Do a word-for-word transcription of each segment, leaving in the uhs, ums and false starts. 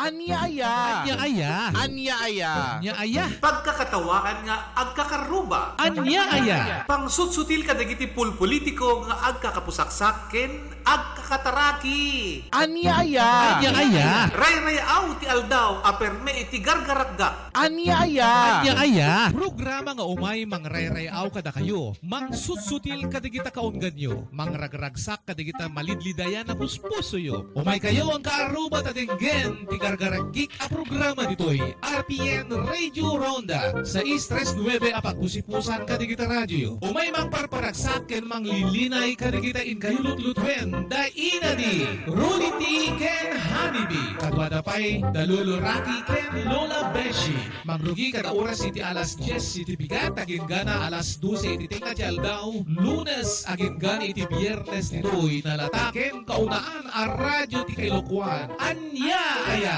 Ania aya? Ania aya? Ania aya? Ania aya? Pagkakatawaan nga agkakaruba. Ania aya? Pangsutsutil kadagiti pulpolitiko nga agkakapusaksak ken agkakataraki. Ania aya? Ania aya? Rayrayaw ti aldaw a perme iti gargarakgak. Ania aya? Ania aya? Programa nga umay mangrayrayaw kadakayo, mangsutsutil kadagita kaungganyo, mangragragsak kadagita malidlidayan a puspusoyo. Umaykayo, agkakaruba, ta denggen ti gargaragik a programa ditoy R P N Radio Ronda, sais tres nuebe a pagpusipusan kadagita radioyo. Umay mangparparagsak ken manglilinay kadagita inkayo lutlutuen da ina di Rudy T ken Honey B. Kaduada pay da Lolo Rocky ken Lola Beshi. Mangrugi kada oras iti alas dies iti bigat, agingga alas dose iti tengnga ti aldaw, Lunes agingga iti Biernes ditoy nalata ken kaunaan a radio ti Kailokuan. Ania aya?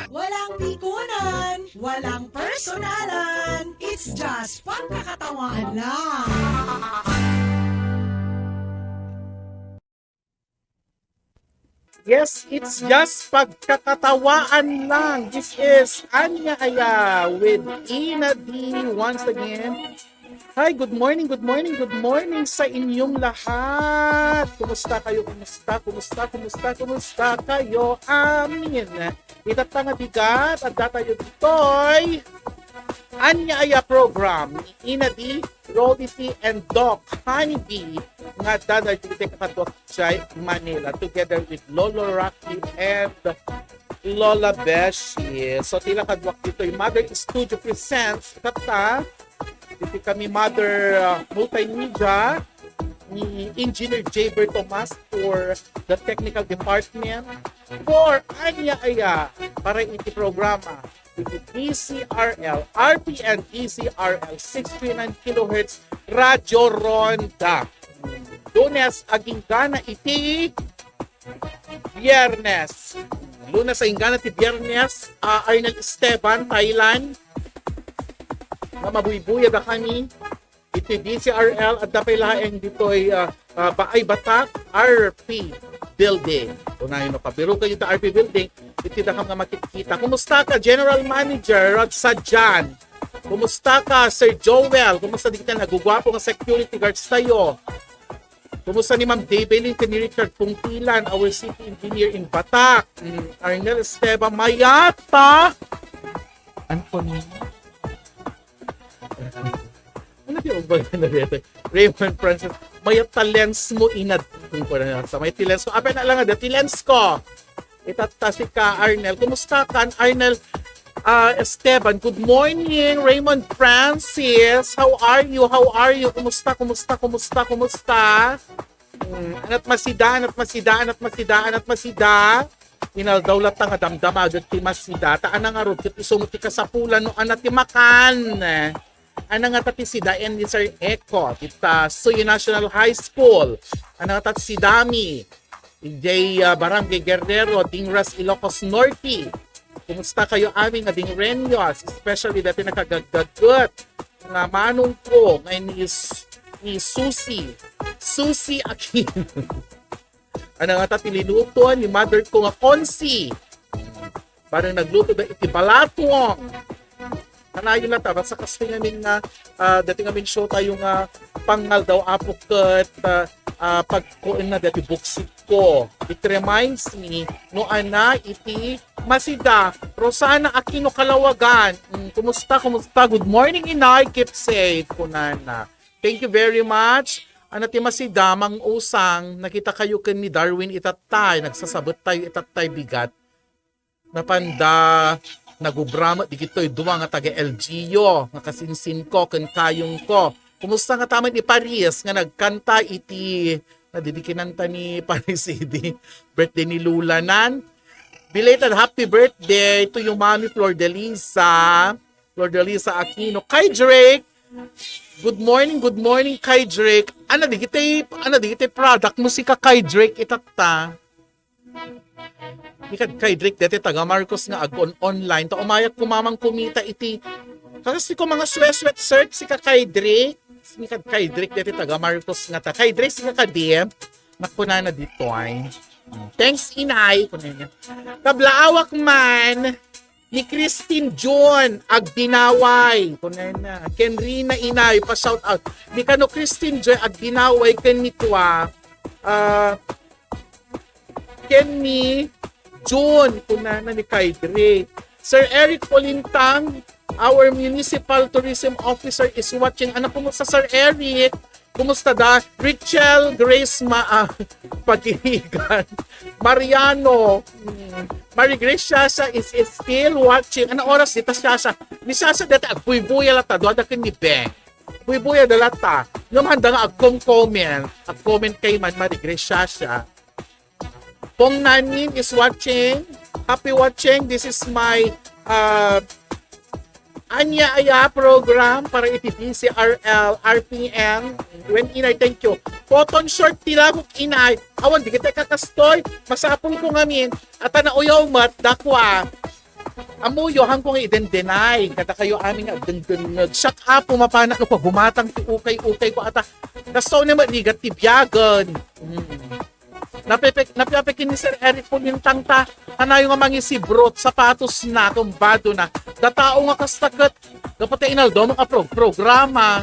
Walang pikunan, walang personalan. It's just pagkakatawaan lang. Yes, it's just pagkakatawaan lang. This is Ania Aya with Ina D once again. Hi, good morning, good morning, good morning sa inyong lahat. Kumusta kayo? Kumusta, kumusta, kumusta, kumusta kayo? Amin. Itatta nga bigat, adda tayo ditoy Ania Aya program ni Ina D, Rolly T, and Doc Honey B nga adda dagiti kaduak jay Manila together with Lolo Rocky and Lola Beshi. So, tila kaduak ditoy Mother Studio Presents, itatta, iti kami Mother, uh, Multimedia, ni Engineer J. Bertomas for the technical department, for Ania Aya, para iti programa, iti D C R L, R P N D C R L, six three nine kilohertz, Radyo Ronda. Lunes agingga iti Biernes. Lunes agingga iti Biernes, ah, Arnel Esteban, Thailand. Nga mabuybuyada kami iti D C R L, adda pay laeng ditoy, ah, ah, Baay Batak, R P Building. Unayon no, pabirukayo iti R P Building, iti dakam nga makitkita. Kumusta ka, General Manager Rod Sadjan? Kumusta ka, Sir Joel? Kumusta dagiti naguguapo nga security guards tayo? Kumusta ni Ma'am Daybelline ken ni Richard Pungtilan, our city engineer in Batak? Mm, Arnel Esteban, mayat ta. Anthony. Ano di ba na dito? Raymond Francis, mayat ta lens mo, inad. Kung ko na sa may ti lens ko. Apay na lang nga, ti lens ko. Itatta sika, Arnel. Kumusta kan, Arnel, ah, Esteban? Good morning, Raymond Francis. How are you? How are you? Kumusta, kumusta, kumusta, kumusta? Hmm, anat masida, anat masida, anat masida, anat masida. Inaldaw latta nga damdamagek ti masida. Ta ana ngarud ket isu met ti kasapulan no ana ti makan. Ana ngata ti sidaen ni Sir Eco, dita Suyo National High School. Ana ngata ti sidami, idiay, ah, Barangay Guerrero, Dingras, Ilocos Norte. Kumusta kayo amin nga Dingreños, especially dati nakagaggaget nga manong ko nga ni, ni Susi. Susi Aquino. Ana ngata ti linuto ni mother ko nga konsi. Bareng nagluto da iti balatong. Kanayon latta, basta kastoy ngamin nga, ah, dati ngamin show tayo nga pangngaldaw, Apo, ket, ah, ah, pagkuenna dati buksit ko. It reminds me, no, ana, iti masida, Rosana Aquino Calawagan. Mm, kumusta, kumusta? Good morning, inay. Keep safe, kunana. Thank you very much. Ana ti masida, Mang Usang, nakita kayo ken ni Darwin itattay, nagsasabet tayo itattay bigat. Napanda nagubra met digitoy dua nga taga L G U nga kasinsinko ken kayongko. Kumusta ngata met ni Paris nga nagkanta iti, nadidikinanta ni Paris idi birthday ni Lula nan? Belated happy birthday to you, Mommy Flor de Lisa. Flor de Lisa Aquino. Kay Drake, good morning, good morning, kay Drake. Ana digiti, ana digiti product mo sika, kay Drake, itatta. Ikad kay Drake deti taga Marcos nga ag-on-online. Ta umayak kumamang kumita iti. Kasi ko mga sweat-sweat search sika kay Drake. Ikad kay Drake deti taga Marcos nga ta. Kay Drake sika kadi. Nakunana ditoy. Thanks, inay. Kunana. Kablaawak man ni Christine John Agdinaway. Kunana. Ken Rina, inay, pa-shout out. Di kano Christine Joy Agdinaway ken ni Tua, ah, ken ni June, kunana ni Kaidre. Sir Eric Polintang, our municipal tourism officer, is watching. Ano, kumusta, Sir Eric? Kumusta da? Richel Grace Ma-, ah, Pagirigan. Mariano. Hmm. Marie Grace Shasha is, is still watching. Ano oras dita, Shasha? Ni Shasha dati agbuybuya latta. Duada ken ni Beng. Buybuya da latta. Ngem handa nga agkom-comment. Agcomment kay man, Marie Grace Shasha. Pong Nanin is watching. Happy watching. This is my, uh, ania aya program para iti D C R L, R P M. Wen, inay, thank you. Cotton short ti lakok, inay. Awan, di kita kakastoy. Masapul ko ngamin. At nauyaw met, dakwa. Ammoyo, hanko nga idendenay. Kada kayo amin nga agdengdengngeg. Siak, Apo, mapana no kagumatang ti ukay-ukay ko ata. Kasto ni marigat ti biagen. Hmm. Napipik, napipik ni Sir Eric Pulintang ta, kanayo nga mangisibrot, sapatos na, kumbado na. Datao nga kasta ket, dapat ay inaldaw nga pro-, programa,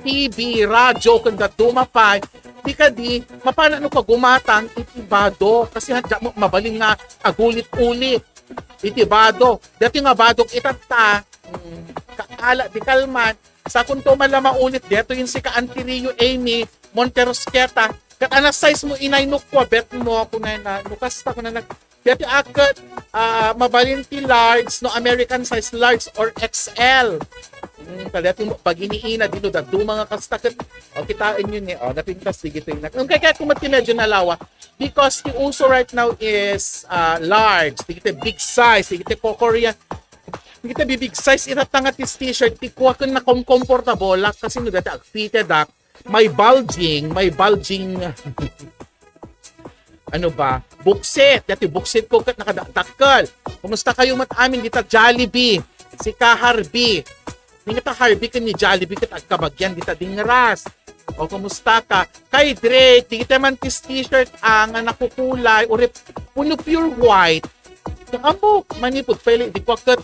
T V, radyo, kung datuma pay, di kadi, mapana no kagumatang iti bado, kasi hadya mo, mabalin nga agulit-ulit iti bado. Dati nga badok itatta, mm, kaala di kalman, sakon to man la maulit, detoy ni sika Auntie Rio Amy Monterosqueta, ket ana size mo, inay, no kuwabet mo, kunana, no kasta, kunana, detoy a ket, ah, mabalin ti large, no American size large or X L. Hmm, kadeti mo, paginiina, dino, daduma nga kasta ket, o, kitaen yo ni, o, napintas, sige, ito yung nak-, ang kaya, kaya kumat ti medyo nalawa, because ti uso right now is, ah, large, sige, ti big size, sige, ti Korean, sige, ti big size, itatta nga ti t-shirt, ti kuwa ken na kom-, comfortable, lak, kasi no, dati ag-fitted, ah, may bulging, may bulging, ano ba, buksit. Dati buksit ko ket nakadakkel. Kumusta kayo met amin dita Jollibee? Sika Harvey. Ni ta Harvey ken ni Jollibee ket agkabagian dita dingras. O, kumusta ka? Kay Drake, di kita man tis t-shirt, ah, nga nakukulay, o rep-, puno pure white. Amok, manipud pwede, di ko ket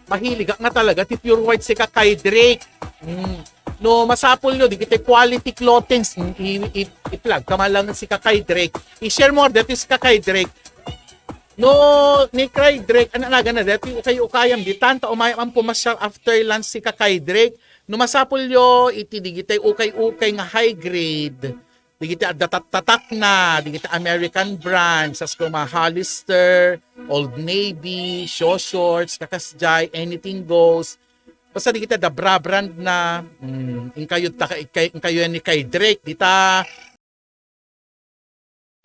mahilig nga talaga ti pure white sika kay Drake. Mm. No, masapul yo, di kita quality clothing, mm, i-, i-, i-plug ka man lang sika kay Drake. I-share mo dati sika kay Drake. No, ni kay Drake, ano na gana, dati ukay-ukayam, di tanta umayam ang pumasyal after lunch sika kay Drake. No, masapul yo, iti di kita ukay-ukay nga high grade. Digiti adda tattatak na, digiti American brands, as kuma Hollister, Old Navy, Shaw Shorts, kakasjay, anything goes. Basta digiti adda bra brand na, mm, inkayo ta, inkayo ni kay Drake, dita.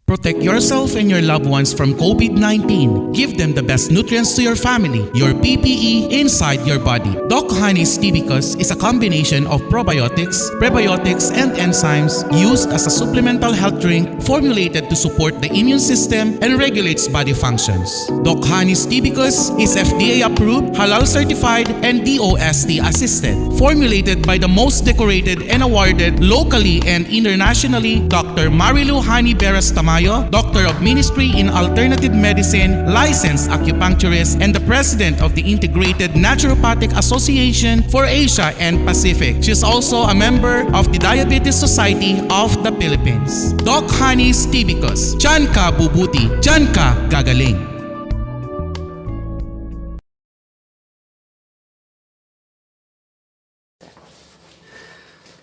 Protect yourself and your loved ones from COVID nineteen. Give them the best nutrients to your family, your P P E, inside your body. Doc Honey's Tibicus is a combination of probiotics, prebiotics, and enzymes used as a supplemental health drink formulated to support the immune system and regulates body functions. Doc Honey's Tibicus is F D A approved, halal certified, and D O S T assisted. Formulated by the most decorated and awarded locally and internationally, Doctor Marilu Honey Beras Tamayo, Doctor of Ministry in Alternative Medicine, licensed acupuncturist, and the President of the Integrated Naturopathic Association for Asia and Pacific. She is also a member of the Diabetes Society of the Philippines. Doc Honey's Tibicus, diyan ka bubuti, diyan ka gagaling.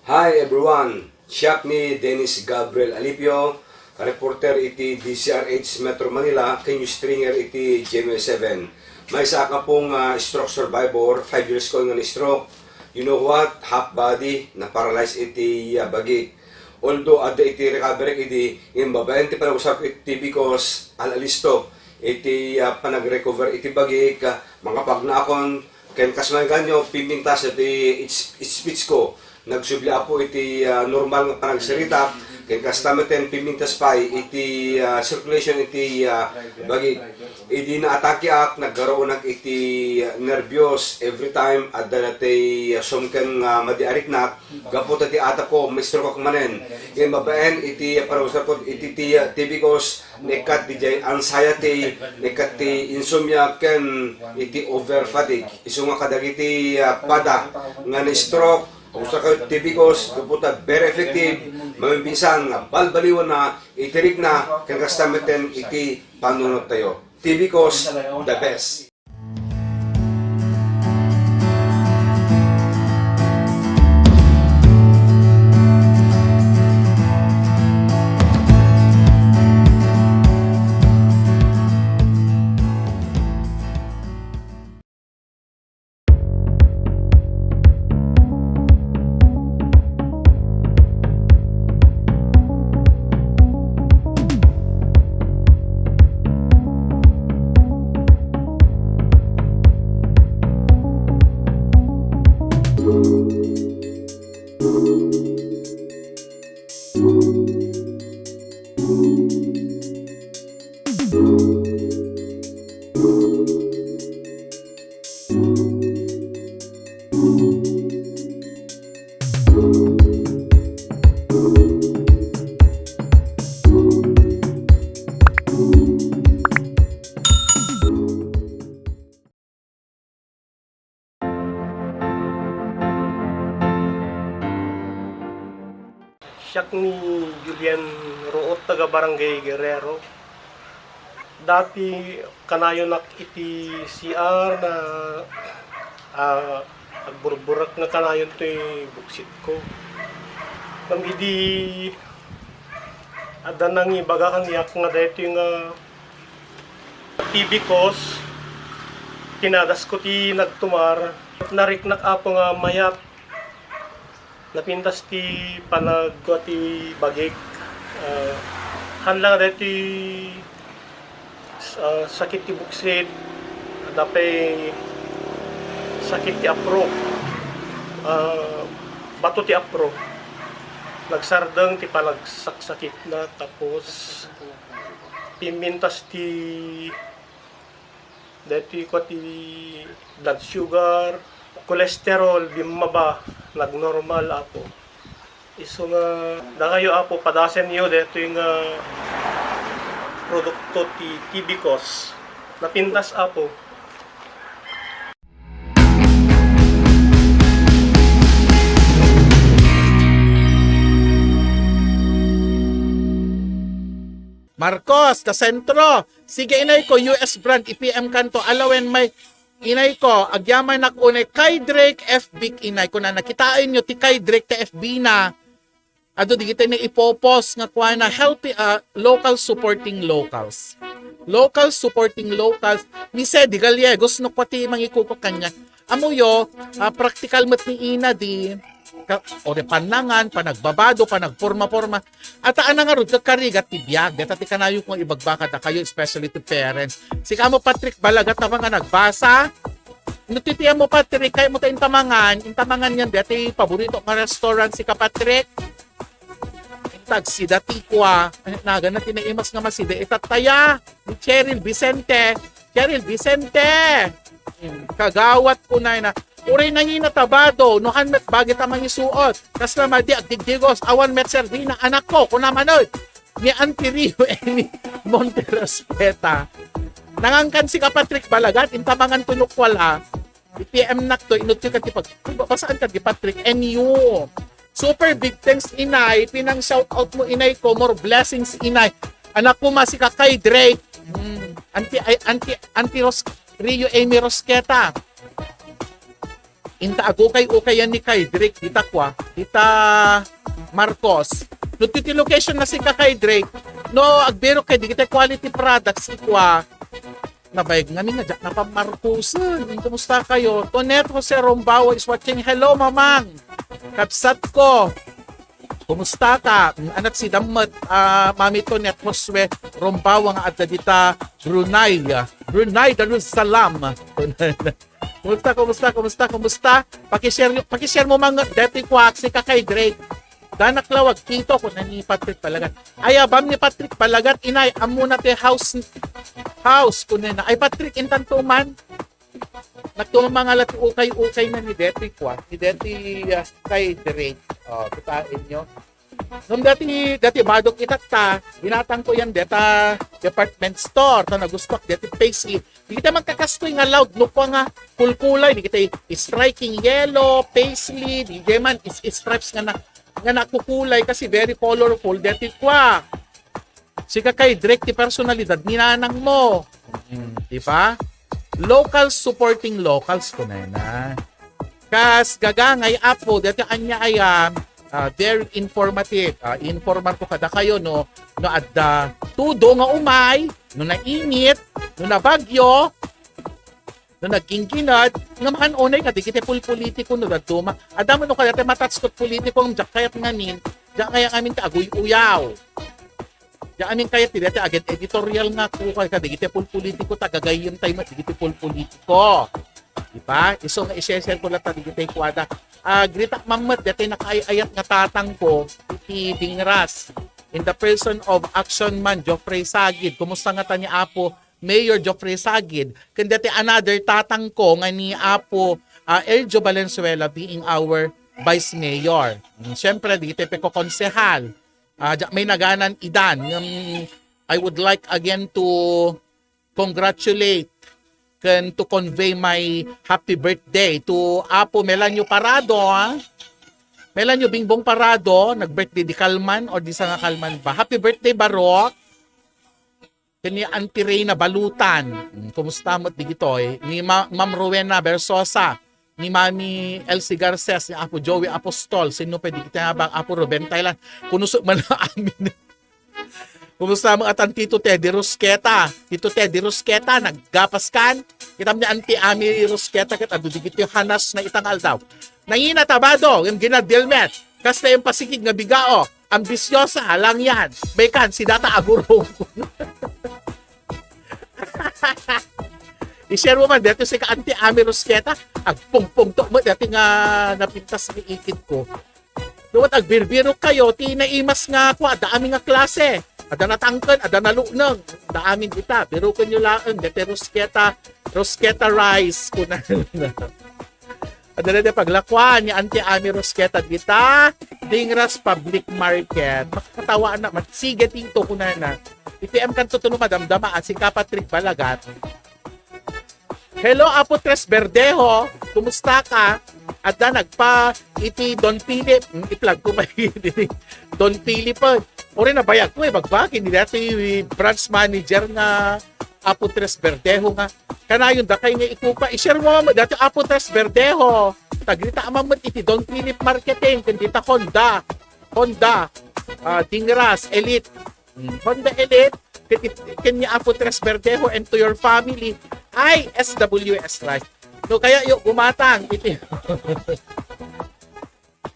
Hi everyone! Siak ni Dennis Gabriel Alipio, reporter iti D C R H Metro Manila, ken news stringer iti G M A seven. Maysa a pong, ah, stroke survivor, five years ko nga ni-stroke. You know what? Half body, na-paralyze iti, ah, bagik. Although adda iti recovery idi, ngem babaen ti panagusarko iti because al-alisto iti, ah, panag-recover iti bagik, ah, mangapagnaakon, ken kas maganyo, pimintas iti speech ko. Nagsubli, Apo, iti, ah, normal nga panagsarita, ken kasta met ten pimintas pay iti, ah, circulation iti, ah, bagik. Idi naatakeak, naggaruonak iti nerbios every time adda daytoy sumken nga madi a riknak, gapu ta ti atapko, ma-strokeak manen. Ngem babaen iti panagusarko iti ti-, Tibicos, naikkat diay anxiety, naikkat ti insomnia, ken iti over fatigue. Isu nga kadagiti, ah, pada nga na-stroke, agusarkayo Tibicos, gapu ta very effective, maminsan nga balbaliwanna iti rikna, ken kasta metten iti panunottayo. Tibicos, the best. Siak ni Julian Ruot, taga Barangay Guerrero. Dati kanayonak iti C R na, ah, agburburek nga kanayon toy buksitko. Ngem idi adda nangibaga kaniak nga daytoy nga Tibicos, pinadasko ti nagtumar. Nariknak, Apo, nga mayat. Napintas ti panagkua ti bagik. Ah, haan la nga daytoy, ah, sakit ti buksit, adda pay sakit ti apro. Ah, bato ti apro. Nagsardeng ti panagsaksakitna, tapos pimmintas ti daytoy kua ti blood sugar, cholesterol, bimmaba, nagnormal, Apo. Isu nga dakayo, Apo, padasenyo daytoy nga produkto ti Tibicos. Napintas, Apo. Marcos, kasentro. Sige, inayko, U S brand, i-P M kanto, alawen may, inayko, agyamanak unay, Kay Drake F B, inay, kunana, kitaenyo ti Kay Drake ti F B na. Adu, digiti na ipopos nga kuana, healthy, ah, local supporting locals. Local supporting locals. Ni Sedi Gallegos, no, pati mangikuko kanya. Amoyo, ah, praktikal met ni ina di ka, o di pannangan, panagbabado, panagporma-porma. At ana ngarud, kakarigat ti biag. Deta ti kanayon kong ibagbaga dakayo, especially to parents. Sika mo, Patrick Balagat, naman nga nagbasa. No, titiyan mo, Patrick, kaya mo ta intamangan, intamangan yan, deti paborito nga restaurant, sika, Patrick. Tagsida ti kua, nagan na tinaimas nga masida, itataya, ni Cheryl Vicente. Cheryl Vicente! Hmm, kagawat ko na na. Uray nangina tabado, no han met bagit a mangisuot. Kasla madi agdigdigos, awan met serbina, anak ko, kuna man, oy. Ni Auntie Rio Amy Monterosqueta. Nangangkan si ka Patrick Balagat, intamangan to no kuala. I-P M nak to, inutyo ka ti pag-, basaan ka di Patrick, N U. Super big thanks, inay. Pinang shout out mo, inay ko. More blessings, inay. Anak ko, masika kay Drake. Hmm. Auntie, ay, Auntie, Auntie Ros-, Rio Amy Rosqueta. Inta agukay-ukayan ni kay Drake, dita kwa, dita Marcos. No, ti location na sika kay Drake. No, agbiro kay, di kita quality products, ikwa. Nabayag nga ni nga, diak na pamarkusen. Kumusta kayo? Tonet Jose Rombawa is watching. Hello, Mamang. Kabsat ko. Kumusta ka? Anat si Dammet, ah, Mami Tonet Jose Rombawa nga adda dita Brunei. Brunei Darussalam. Kumusta, kumusta, kumusta, kumusta? Pakishare, pakishare mo man deti kwak si Kakay Drake. Danak lawag, Tito, kuna ni Patrick Balagat. Ay, abam ni Patrick Balagat, inay, ammona ti house, House, kunana. Ay, Patrick, intanto man. Nagtumamangala ti ukay-ukay na ni Deti kwa, ni Deti, ah, kay Drake. Oh, kitaenyo. Ngem dati, dati badok itatta, binatangko yan deta department store, ta nagustuak deti paisley. Di kita magkakastoy nga loud, no kwa nga kulkulay, di kita striking yellow, paisley, di di man is, stripes nga na, nga nakukulay kasi very colorful, deti kwa. Sika kay Drake ti personalidad ni nanang mo. Mm, di ba? Locals supporting locals, kunana. Kas gagangay, Apo, dati anya aya, ah, very informative. Ah, informal ko kada kayo, no, no adda tudo nga umay, no nainit, no nabagyo, no naggingginad, nga makan unay kadigiti pulpolitiko no dadduma. Adda man no kadati matatskot politiko ang diak kayat ngamin, diak kayat ngamin ti aguy-uyaw. Diak amin kayat ti dati agent editorial nga kuka kadigiti pulpolitiko, tagagayyem tayo met digiti pulpolitiko. Di ba? Isu nga i-share ko latta digiti kuada. Ah, grita mammet dati nakaayayat nga tatang ko, iti Dingras. In the person of Action Man Geoffrey Sagid. Kumusta nga ta ni Apo Mayor Geoffrey Sagid? Ken dati another tatang ko nga ni Apo, ah, Eljo Valenzuela being our Vice Mayor. Mm, siyempre, di tayo pekokonsehal. Ah, diak may naganan idan. Ngem, I would like again to congratulate ken to convey my happy birthday to Apo Melanio Parado, ah. Melanio Bingbong Parado, nag-birthday di kalman or di sa nga kalman ba? Happy birthday, Barok. Ken ni Auntie Reyna Balutan. Mm, kumusta met digitoy? Ni Ma-, Ma'am Rowena Versosa, ni Mami Elsie Garces, ni Apo Joey Apostol, sino pwede kita nga bang Apo Ruben Thailand? Kunuso man lang amin. Kumusta mo atan Tito Teddy Rusqueta? Tito Teddy Rusqueta, naggapas kan? Kitam ni Auntie Ami Rusqueta, ket adu digiti hanas na itang aldaw. Nangina tabado, yung ginadilmet. Kasta yung pasikid nga bigao, ambisyosa, lang yan. May kan, si Data Agurong. I-share mo man, dito si ka Auntie Ami Rusqueta, agpungpungto mo, dati nga napintas ni ikit ko. Nuwat agbirbiro kayo, ti naimas nga kwa, adda amin nga klase. Adda natangken, adda naluneng. Adda amin dita. Biruken nyo laeng, dete Rosqueta, Rosqueta rice, kuna. Adda na paglakuan ni Auntie Ami Rosqueta dita, Dingras Public Market. Makakatawa na, mat-, sige, tinto, kunana. I-P M kanto to no madamdama, at si Ka Patrick Balagat. Hello, Apo Tres Verdejo. Kumusta ka? Adda nagpa iti Don Philip. Hmm, i-plug ko ba iti Don Philip, eh? Uri na bayag ko, eh, bagbagi ni dati branch manager nga Apo Tres Verdejo nga. Kanayon da kay nga ikupa. I-share mo, dati Apo Tres Verdejo. Tagrita man met iti Don Philip Marketing, ken dita Honda. Honda, ah, Dingras, Elite. Hmm, Honda Elite, ken, ken ni Apo Tres Verdejo and to your family, ay, S W S Rice. No kaya yo gumatang, iti,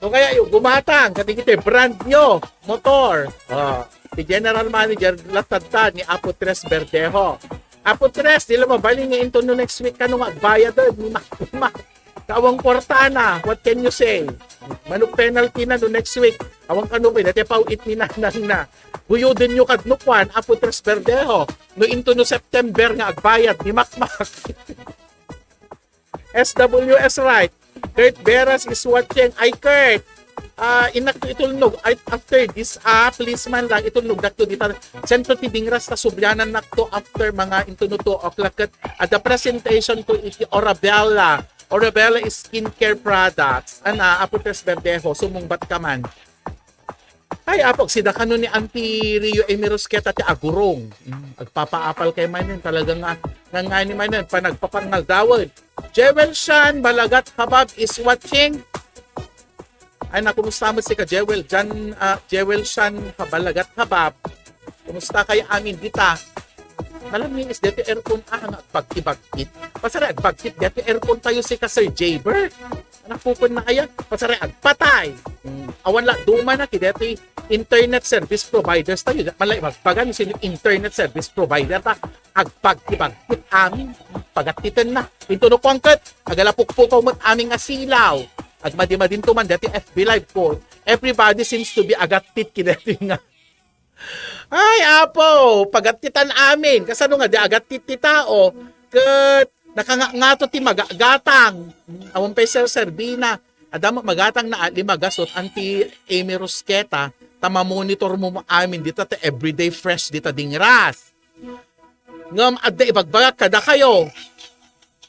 no kaya yo gumatang, kadigiti brand nyo, motor. Ah, ti general manager, latadta ni Apo Tres Verdejo. Apo Tres, di la mabalin nga into no next week kano nga agbayad, eh, ni Mac, Mac. Kawang kwartana, what can you say? Manok penalty na no next week. Awang kano ba, dati pa it ni nanang na. Guyuden nyo kad no kwan, Apo Tres Verdejo. No into no September nga agbayad ni Makmak. S W S right. Kurt Veras is watching. Ay, Kurt. Ah, inak to itulnog. Ay, after this, ah, please man lang, itulnog dakto dita. Sentro ti Dingras, ta sublianan nakto after mga into no two o'clock. Ket, ah, the presentation to iti Orabella. Orabella is skincare products. Ana, Apo Tres Verdejo, sumungbat ka man. Ay, apog, sida kano ni Auntie Rio Emiros keta ti agurong. Mm, agpapaapal kay manen, talaga nga, nga, nga ni manen, panagpapangaldawan. Jewel Shan, Balagat Habab is watching. Ay, na, kumusta mo si ka Jewel? Jan, ah, Jewel Shan, Balagat Habab. Kumusta kayo amin dita? Alam niyo, is dito aircon, ah, nga, bagti-bagti. Pasara, bagti, dito aircon tayo si ka Sir Jaber. Anak, pupun na kaya, pasara, agpatay. Hmm. Awan la, duma na, ki dito internet service providers tayo. Malay, magpagan, sino internet service provider ta? Agpagti-bagti, amin, pagatiten na. Into no kuangket, agalapukpukaw met amin nga silaw. Agmadi-madin to man, dati F B Live ko. Everybody seems to be agattit, ki dito nga. Ay, Apo, pagattitan amin. Kasano nga di agattit ti tao? Ket nakangangato ti magagatang. Awan pay serserbina. Adda met magatang na ali magasut anti Amy Rusqueta, ta mamonitor mo amin dita ta everyday fresh dita dingras. Ngem adda ibagbagak kadakayo.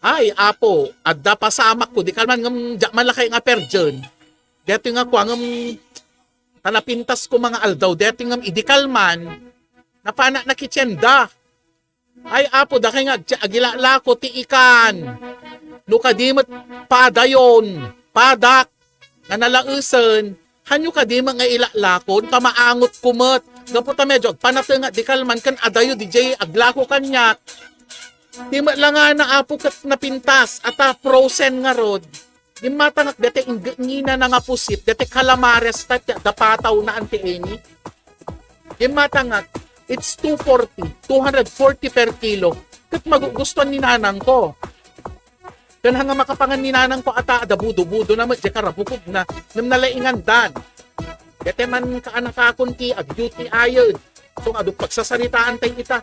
Ay, Apo, adda pasamak ko, di kalman ngem diak man lakay nga perjen. Detoy nga kua ngem ta napintas ko mga aldaw, detoy ngem idi kalman, napanak na kitienda. Ay, Apo, dakay nga ag-, agilalako ti ikan. No kadi met padayon, padak, nga nalaesen, hanyo kadi met nga ilalakon, ta maangot ko met. Gapu ta medyo agpanatengat di kalman ken adayo di jay aglako kaniak. Di met la nga na, Apo, ket napintas, ata frozen ngarud. Gimmatangak deti inggenina na nga pusit, deti calamares ta ti dapataw na anti Amy. Gimmatangak, it's two forty, two hundred forty per kilo. Ket magugustuhan ni nanang ko. Ken hanga makapangan ni nanang ko ata da budo-budo na met, di karabukog na, ngem nalaingandan. Deti man kaanakakon ti ag-U T I-en. So, nga duk pagsasaritaan tay ita,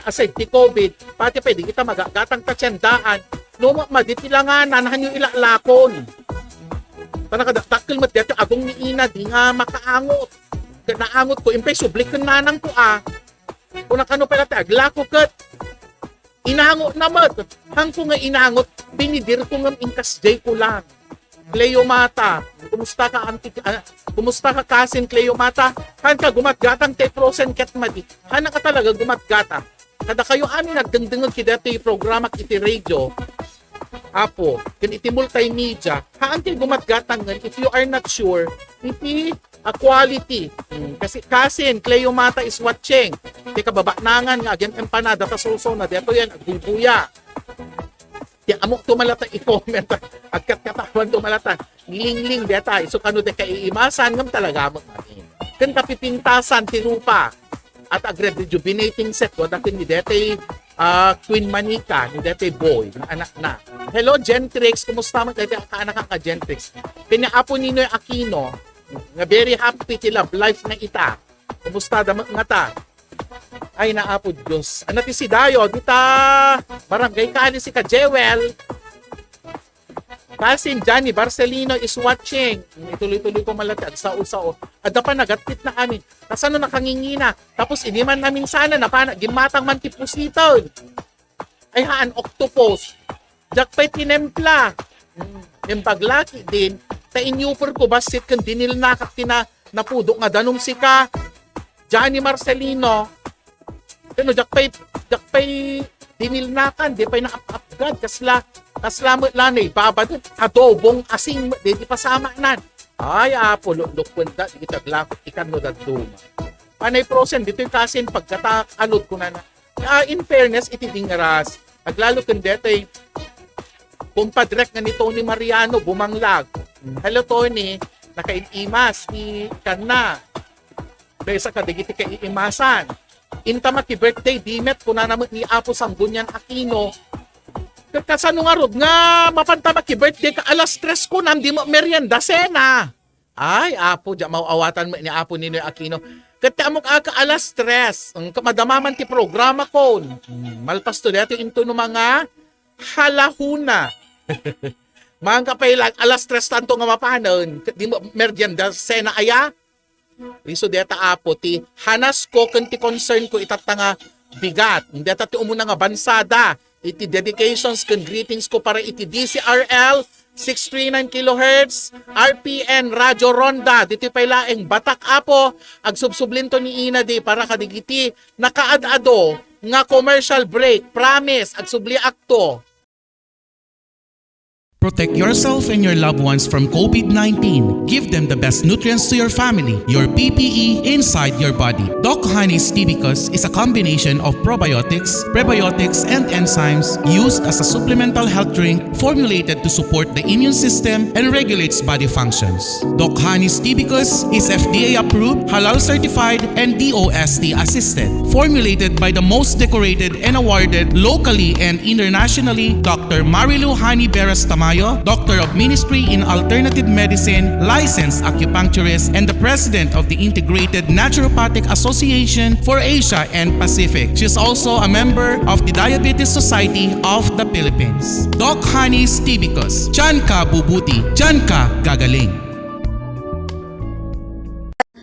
aside ti COVID, pati pwede ita magagatang ta tiendaan. No, ma-, madi ti langanan, hanyo ilalakon. Ta nakadakdakkel met deti agong ni ina, di nga makaangot. Ket naangot ko, impay subli ken nanang ko, a. Kuna kano pala ti aglako ket inangot na met. Hangko nga inangot, binidir ko ngem inkasdiay ko lang. Cleomata, kumusta ka, anti-, ah, kumusta ka, kasin Cleomata? Han ka gumatgatang ti frozen ket madi. Han ka talaga gumatgatang. Kada kayo amin nagdengdengeg ki detoy programak iti radio, Apo, ken iti multimedia, haan ti gumatgatang ngen if you are not sure iti a quality. Hmm, kasi, kasin, Cleomata is watching. Ti kababanangan nga agem empanada ta soso na, detoy yan, agbubuya. Ti amo to malata i-comment. Agkatkatawan to malata. Nilingling deta. Isu kano deka iimasan, ngem talaga mo amin. Ken kapipintasan ti rupa. At agre-rejuvenating set, wada ken ni detay, ah, Queen Manika, ni detay Boy, nga anak na. Hello, Gentrix. Kumusta mo? Deti kaanak ka, Gentrix. Kanya Apo Ninoy Aquino, nga very happy ti love life na ita. Kumusta da ngata? Ay, naapo Diyos. Ano ti sidayo? Dita, barangay Kali si ka Jewel. Kasin Johnny Barcelino is watching. Ituloy-tuloy ko malati. Agsao-sao. Adda pa nagatpit na amin. Kasano nakangingina? Tapos iniman namin sana na pa gimmatang man ti pusiton. Ay haan, octopus. Diak pay tinempla. Mm, impaglaki din, ta inyuper ko bassit ken dinilnakak ti na-, napudok nga danum sika, Johnny Marcelino. Ken no, diak pay, diak pay dinilnakan, di pay naap-apgad, kasla, kasla met la na ibabad, adobong asin met, di, di pasamanan. Ay, Apo, luklukpenda, di kita glakot, ikan no dadduma. Panay frozen, ditoy kasin, pagkatak, alod ko na na. Ah, in fairness, iti dingras, aglalo ken detay, kumpadrek nga ni Tony Mariano, bumanglag. Hello, Tony. Nakain-imas ti kanna. Kaysa kadagiti kaiimasan. Inta maki-birthday, di met, kunana met ni Apo Sanggunian Aquino. Ka-, kasano ngarud nga mapanta maki-birthday ka alas tres kunam, di mo merienda, sena? Ay, Apo, diak maawatan met ni Apo Ninoy Aquino. Ket ti ammok a ka alas tres, mm, ka madama man ti programa kon. Mm, malpas to daytoy intono mga halahuna. Mangka pay lang alas tres tanto nga mapanen, ket di mo merienda, sena aya? Isu deta, Apo, ti hanas ko ken ti concern ko itatta nga bigat. Deta ti umuna nga bansada iti dedications ken greetings ko para iti D C R L six three nine kilohertz, R P N Radio Ronda, ditoy pay laeng Batak, Apo, agsubsublinto ni Ina di para kadigiti nakaad-ado nga commercial break. Promise, agsubliakto. Protect yourself and your loved ones from COVID nineteen. Give them the best nutrients to your family, your P P E, inside your body. Doc Honey's Tibicus is a combination of probiotics, prebiotics, and enzymes used as a supplemental health drink formulated to support the immune system and regulates body functions. Doc Honey's Tibicus is F D A approved, halal certified, and D O S T assisted. Formulated by the most decorated and awarded locally and internationally, Doctor Marilu Honey Beras Tamayo, Doctor of Ministry in Alternative Medicine, licensed acupuncturist, and the President of the Integrated Naturopathic Association for Asia and Pacific. She's also a member of the Diabetes Society of the Philippines. Doc Honey's Tibicus, diyan ka bubuti, diyan ka gagaling.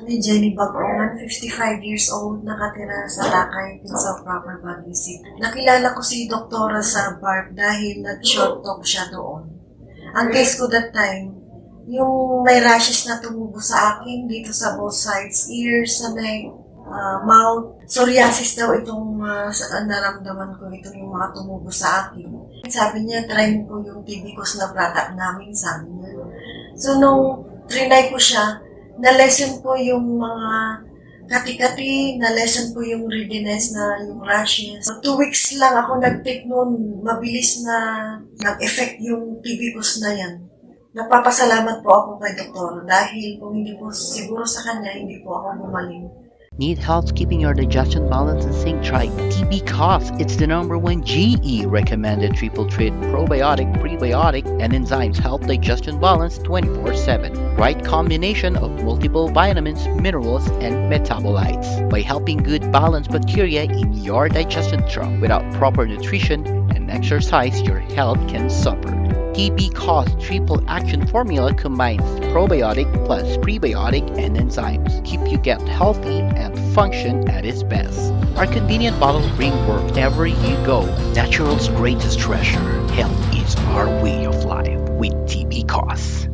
Ni Jenny Bagongan, fifty-five years old, nakatira sa Lakay, Pinsan Proper, Baguio City. Nakilala ko si Doktora sa BARP dahil nag-short talk siya doon. Ang case ko that time, yung may rashes na tumubo sa akin dito sa both sides, ears, sa may ah, mouth, psoriasis daw itong ah, sa, naramdaman ko, itong yung mga tumubo sa akin. Sabi niya, "Try mo po yung Tibicus na product namin," sabi niya. So, nung trinay ko siya, na-lessen po yung mga kati-kati, na-lessen po yung readiness na yung rashes. So, two weeks lang ako nag-take noon, mabilis na nag-effect yung Tibicus na yan. Nagpapasalamat po ako kay Doktor dahil kung hindi po siguro sa kanya, hindi po ako gumaling. Need help keeping your digestion balanced and sync? Try T B Cos. It's the number one G E recommended triple treat probiotic, prebiotic, and enzymes help digestion balance twenty-four seven. Right combination of multiple vitamins, minerals, and metabolites. By helping good balance bacteria in your digestion tract, without proper nutrition and exercise, your health can suffer. T B Cos triple action formula combines probiotic plus prebiotic and enzymes. Keep your gut healthy and function at its best. Our convenient bottle bring wherever you go. Natural's greatest treasure. Health is our way of life with T B Cos.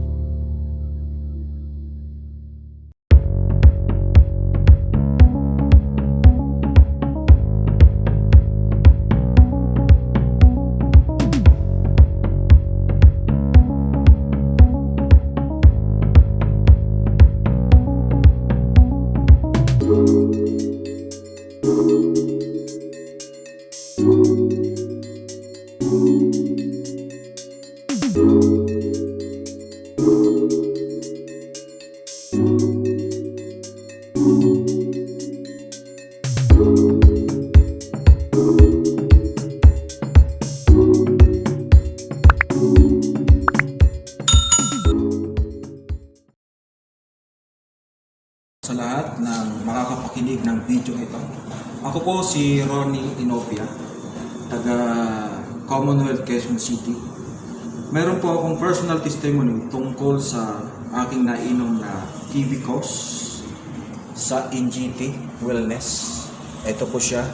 Sa lahat ng makakapakinig ng video ito. Ako po si Ronnie Inopia, taga Commonwealth, Quezon City. Meron po akong personal testimony tungkol sa aking nainom na T B Cos sa N G T Wellness. Ito po siya.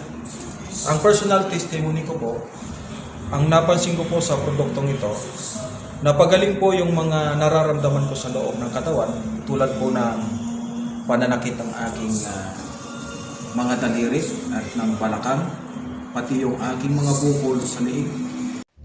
Ang personal testimony ko po, ang napansin ko po sa produktong ito, napagaling po yung mga nararamdaman ko sa loob ng katawan, tulad po ng pananakit ng aking ah, mga daliri at ng balakang, pati yung aking mga bukol sa liig.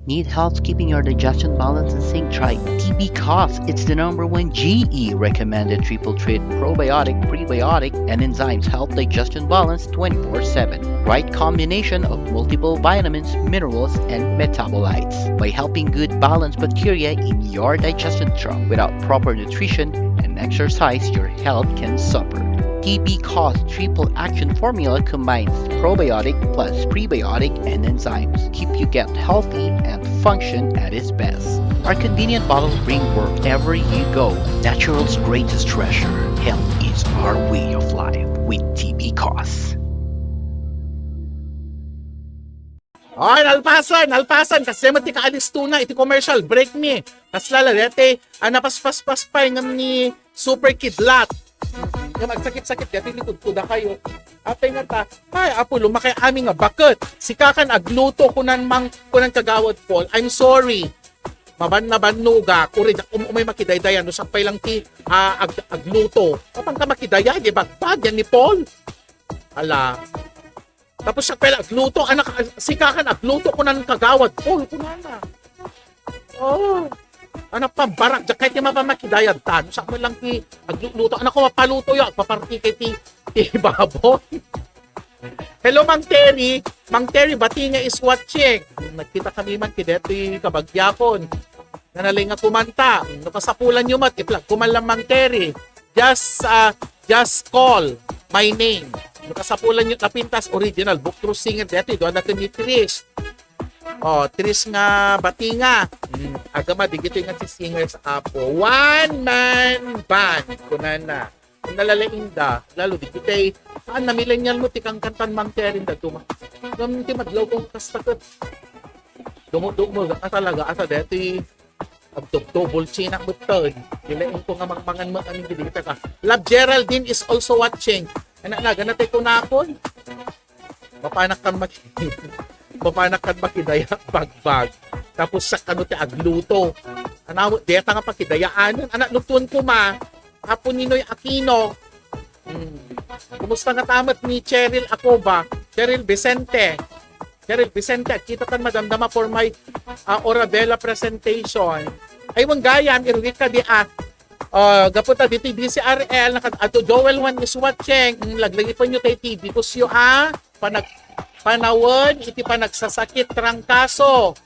Need help keeping your digestion balance and sync? Try T B Cos. It's the number one G E recommended triple treat probiotic, prebiotic, and enzymes help digestion balance twenty-four seven. Right combination of multiple vitamins, minerals, and metabolites. By helping good balance bacteria in your digestion tract, without proper nutrition and exercise, your health can suffer. T B Cos triple action formula combines probiotic plus prebiotic and enzymes. Keep your gut healthy and function at its best. Our convenient bottle bring wherever you go. Natural's greatest treasure. Health is our way of life with T B Cos. Ay, nalpasan, nalpasan. Kasi mo ti kaalistona iti commercial break mi. Kasla la dete, ah, napaspaspay ngem ni super kidlat. Ngem agsakit-sakit dete likod ko da kayo. Apay nga ta, ay, apo, lumakay ami nga baket. Sika kan agluto, kunan mang, kunan kagawad Paul. I'm sorry. Mabanna-bannoga, kuri, um, umay makidaydayan, no, sakpay lang ti, ah, ag, agluto. Kapang ka makidaya, di bagbag, yan ni Paul. Ala. Tapos siya pala agluto, anak, sika kan agluto, kunan kagawad Paul, kunana. Oh. Anak, pambarak, diyan kahit yung mapamakidayad tan. Sa mo lang ti, agluto, anak ko mapaluto yun, agpaparti kay ti, ti baboy. Hello, Mang Terry. Mang Terry, Batinga is watching. Nagkita kami man, kidetoy kabagyakon. Nanalay nga kumanta. No kasapulan nyo mat, i-plug ko man lang, Mang Terry. Just, ah, just call my name. No kasapulan nyo, Napintas original, Bukro singer, detoy, doon natin ni Trish. Oh, Tris nga Batinga. Mm, agama, digitoy nga si singers, apo. One man band, kunana. Kung nalalaing da, lalo digitay, saan na millennial mo, ti kangkantan Ma'am Terry da duma. Ngam ti madlaw kong kasta ket. Dumo-dumo, nga talaga, asa deti, agdubdubol, chinak beton. Dilaing ko nga mangmangan mo, amin, digita ka. Love Geraldine is also watching. Anak na, ganatay ko nakon. Mapanak kan maki-, mapanak kan makidaya, bagbag. Tapos sa kano ti agluto. Anaw, deta nga pakidayaanan. Anak, lutuan ko ma. Apo Ninoy Aquino. Hmm. Kumusta nga tamat ni Cheryl Acoba? Cheryl Vicente. Cheryl Vicente, kita tan madamdama for my, ah, Orabella presentation. Ay, wang gayam, irwit ka di, ah. Oh, gapu ta ditoy D C R L, nakad-, ato Joel Juan is watching. Mm, laglagipen nyo tayo T V. Kusyo, ah, panag-, panawen, iti panagsasakit, trangkaso.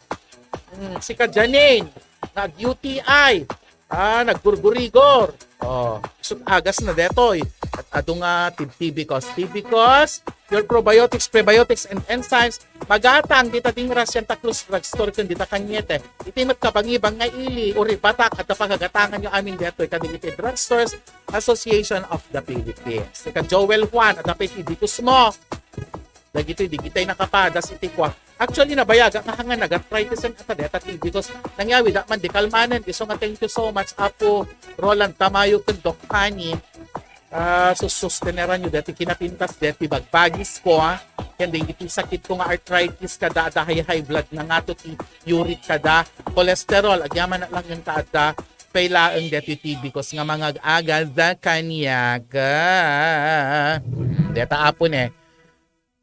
Mm, sika Janine, nag-U T I. Ah, naggurgurigor. Oh, isut agas na detoy. At adu nga T V, T V cause, T V cause, your probiotics, prebiotics, and enzymes, magatang dita Ding Ra Santa Cruz Drugstore ken dita Cañete. Iti met kabangibang nga ili, uri batak, adda pagagatangan nyo amin detoy kadagiti Drugstores Association of the Philippines. Ika Joel Juan, adda pay T V cause mo. Dagitoy, digitay nakapadas iti kua. Actually, nabayaga nga hanga nag-arthritis and ata deta T V cause nangyawi da man di kalmanen. Isu nga thank you so much, Apo Roland Tamayo ken Doc Honey. Ah, sususteneran nyo deti kinapintas deti bagbagis ko, ah. Ken dagiti sakit ko nga arthritis kada adda high, high blood na nga to ti uric kada cholesterol. Agyaman na lang yung kaadda pay laeng deti T V cause nga mangag-aga da kaniak. Ah. Deta apo ne.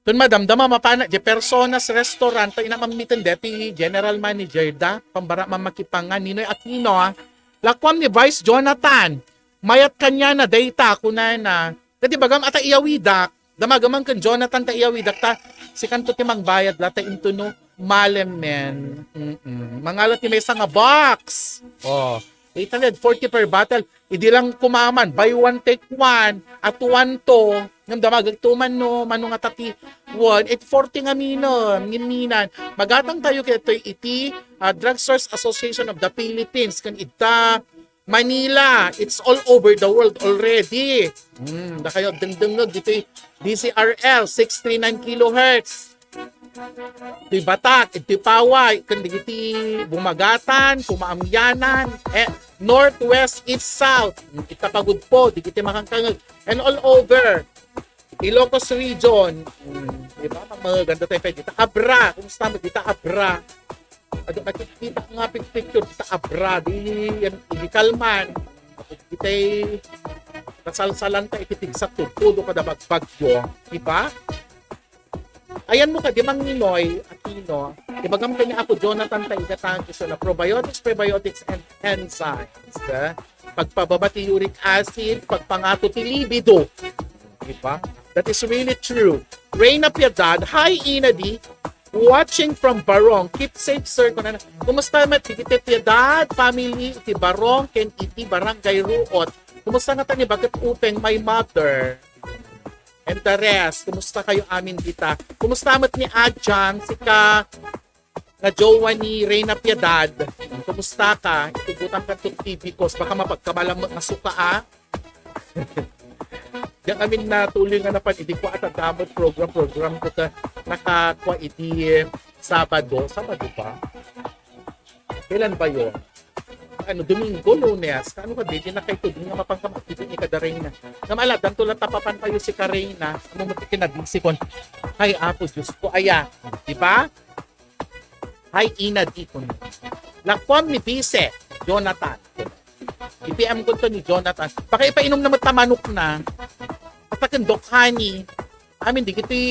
Tun madamdama mapana di Personas Restaurant, ta ina mammiten deti general manager da, pambara man makipangan, Ninoy Aquino, ah. Lakuam ni Vice Jonathan, mayat kanya na dayta, kunana. Kadi bagam ata iyawidak, damagaman ken Jonathan ta iyawidak, ta sikanto ti mangbayad la, ta intuno, malemen. Mm-mm. Mangala ti maysa nga box. Oh. Eight hundred forty per bottle. Idi lang kumaman, buy one, take one, at one, two. Ngem damagagto man no, mano nga tati, one, eight forty nga mino, ngimminan. Magatang tayo kaytoy iti, ah, Drugstores Association of the Philippines. Kan ita, Manila, it's all over the world already. Hmm, da kayo dengdengeg ditoy D C R L, six three nine kilohertz. Iti Batak, iti Paway, ken dagiti Bumagatan, Kumaamyanan, eh, North, West, East, South, ita Pagudpo, dagiti Makangkangeg, and all over Ilocos region. Hmm, di ba? Maganda tayo pa dita. Abra, kumusta mo dita, Abra? Adu, nakikita nga picture dita, Abra, di yan, illegal man. Itay nasalsalan ta iti pigsa tudtudo kada bagbagyo, di ba? Ayan mo kadi, Mang Ninoy Aquino, ibagam kanya ako, Jonathan, ta igatang iso na probiotics, prebiotics, and enzymes. Eh? Pagpababa ti uric acid, pagpangato ti libido. Di ba? That is really true. Reyna Piedad, hi, Ina Di. Watching from Barong. Keep safe, sir. Kunana, kumusta met iti Piedad family, iti Barong, ken iti Barangay Ruot? Kumusta nga tani, bakit upeng, my mother? And the rest, kumusta kayo amin dita? Kumusta met ni Ajang, sika nga jowa ni Reyna Piedad? Kumusta ka? Itugutan ka to T V cause baka mapagkamalam nga suka, ah. Diyan kami natuloy nga napan, idi ko at damot program-program ko ka nakakwa idi Sabado. Sabado pa? Kailan ba yun? Ano, Domingo, Lunes? Ano ka, di na kayo tubig nga mapangkamatibig ni Kadarina? Nga mala, danto lang tapapan tayo si Karina. Ano mo, kinabisi ko? Ay, Apo, Diyos ko, aya. Di ba? Hi, Ina Di, kuno. Lakwam ni Bise, Jonathan. I-P M ko to ni Jonathan. Baka ipainom na matamanok na. At akin, Doc Honey, amin, di kiti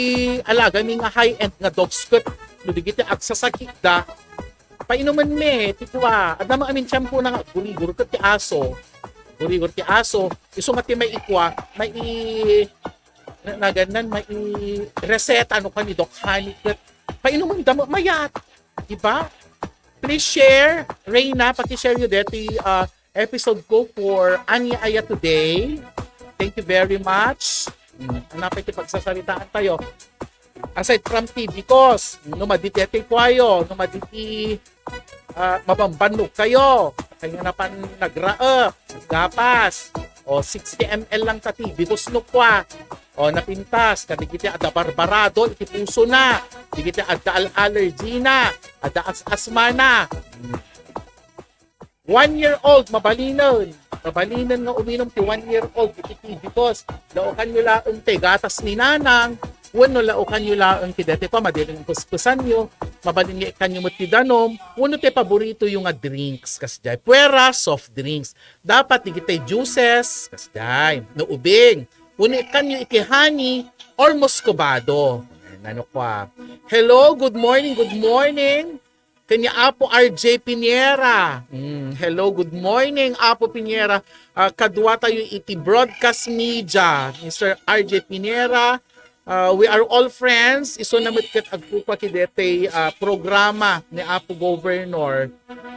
alaga mi nga high-end nga dogs ket no di kiti agsasakit da. Painuman mi, ti kua. Adda mo amin shampoo na nga, gurigor ket ti aso. Gurigor ti aso. Isu nga ti may ikua, may i-, na, nagannan, may i-reseta no kani Doc Honey ket painuman da mo, mayat. Diba? Please share. Reyna, paki-share nyo deti, ah, episode ko for Ania Aya Today. Thank you very much. Mm, ano pa iti pagsasaritaan tayo? Aside from tibicos, no madi daytoy kuayo, no madi ti, ah, mabambannog kayo, kayat nga napan nagraep, naggapas, o sixty M L lang ta tibicos no kua, o napintas, kadagiti adda barbarado iti pusona, dagiti adda al-, allergy na, adda as-asma na. One year old, mabalinen. Mabalinen nga uminum ti one year old iti tibicos. Laokanyo laeng ti gatas ni nanang, wenno laokanyo laeng ti daytoy pa, madi ren kuskusanyo, mabalin nga ikkanyo met ti danum, wenno ti paboritoyo nga drinks, kasdiay. Puera, soft drinks. Dapat dagiti juices, kasdiay. No ubing. Wenno ikkanyo iti honey or muscovado. Nano kua. Hello, good morning, good morning. Ken ni Apo R J Pinera. Mm, hello, good morning, Apo Pinera. Ah, kadua tayo iti broadcast media, Mister R J Pinera. Ah, we are all friends. Isu na met ket agkukua iti daytoy, ah, programa ni Apo Governor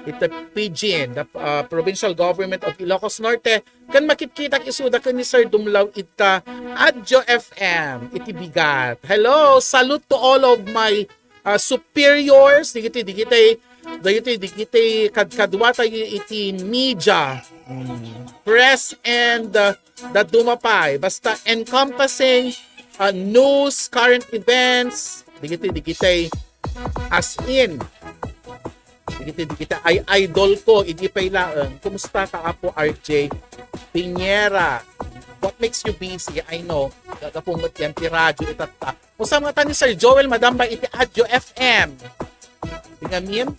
iti PGIN, the, ah, Provincial Government of Ilocos Norte. Ken makitkitak isuda ken ni Sir Dumlaw ita Adyo F M iti bigat. Hello, salute to all of my ah, superiors, dagiti, dagiti, dagiti, dagiti kadkadua tayo iti media. Mm. Press and, ah, dadduma pay. Basta encompassing, ah, news, current events, dagiti, dagiti, as in, dagiti, dagiti ay idol ko, idi pay laeng. Kumusta ka, Apo R J Pinera? What makes you busy? I know, gagapu met yan ti radyo itatta. Kumusta nga ta ni Sir Joel, Madam, ba iti Adyo F M? Ngamin,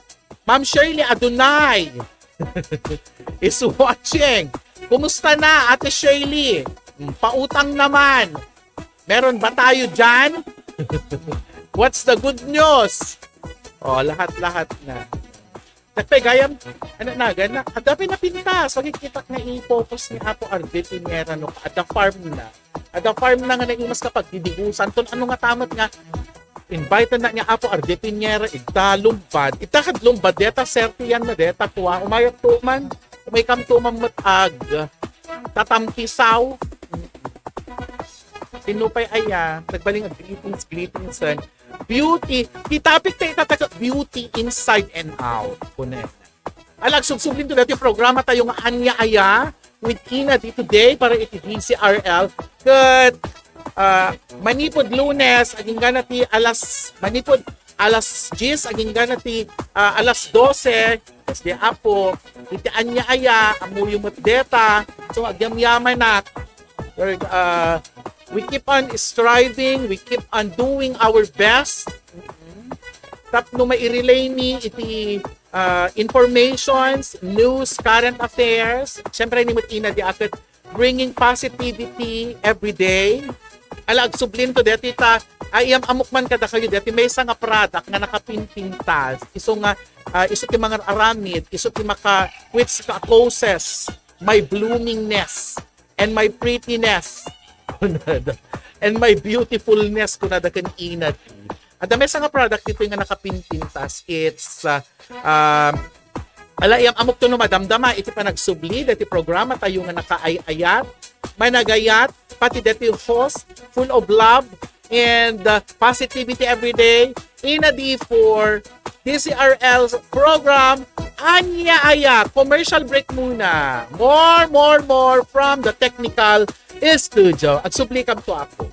Ma'am Shirley Adonai is watching. Kumusta na, Ate Shirley? Mm, pautang naman. Meron ba tayo dyan? What's the good news? Oh, lahat-lahat na. Nagpay gayam, ano na, gana, adda pay napintas, makikita nga i-focus ni Apo R J Pinera, no, adda farm na. Adda farm na nga naimas ka pagdidigusan, ton ano nga tamat nga, invite na niya Apo R J Pinera, igta lumbad, igta kad lumbad, deta sertian na deta, kuwa, umayat to man, umay kam to man met ag, tatampisaw, sino pa'y aya, nagbaling ag greetings, greetings, and beauty, ti topic tayo itatak, beauty inside and out, kunen. Ala, agsubsubli to dati programa tayo nga Ania Aya with Ina Di today para iti D C R L. Ket, ah, manipud Lunes, agingga na ti alas, manipud alas diyes, agingga na ti, ah, alas dose. Kas di apo, iti Ania Aya, amuyo met deta. So, agyamyamanak. Lord, ah, we keep on striving, we keep on doing our best. Tapno mairelay mi iti ah, informations, news, current affairs. Siyempre, ni met Ina Di ket bringing positivity every day. Ala, agsubli to deti ta, ay, am-, amok man kadakayo deti, maysa nga product nga nakapinpintas. Isu nga, ah, isu ti mangaaramid, isu ti maka, which ka causes my bloomingness and my prettiness, kunada, and my beautifulness, kunada ken Ina Di. Adda maysa nga product ditoy nga nakapinpintas. It's, uh, um, ala, iyam amok to no madamdama iti panagsubli dati programa tayo nga nakaay-ayat, managayat, pati dati host, full of love and, uh, positivity every day. Ina Di for D C R L's program, Ania Aya. Commercial break muna. More, more, more from the technical studio. Agsubli kam to ako.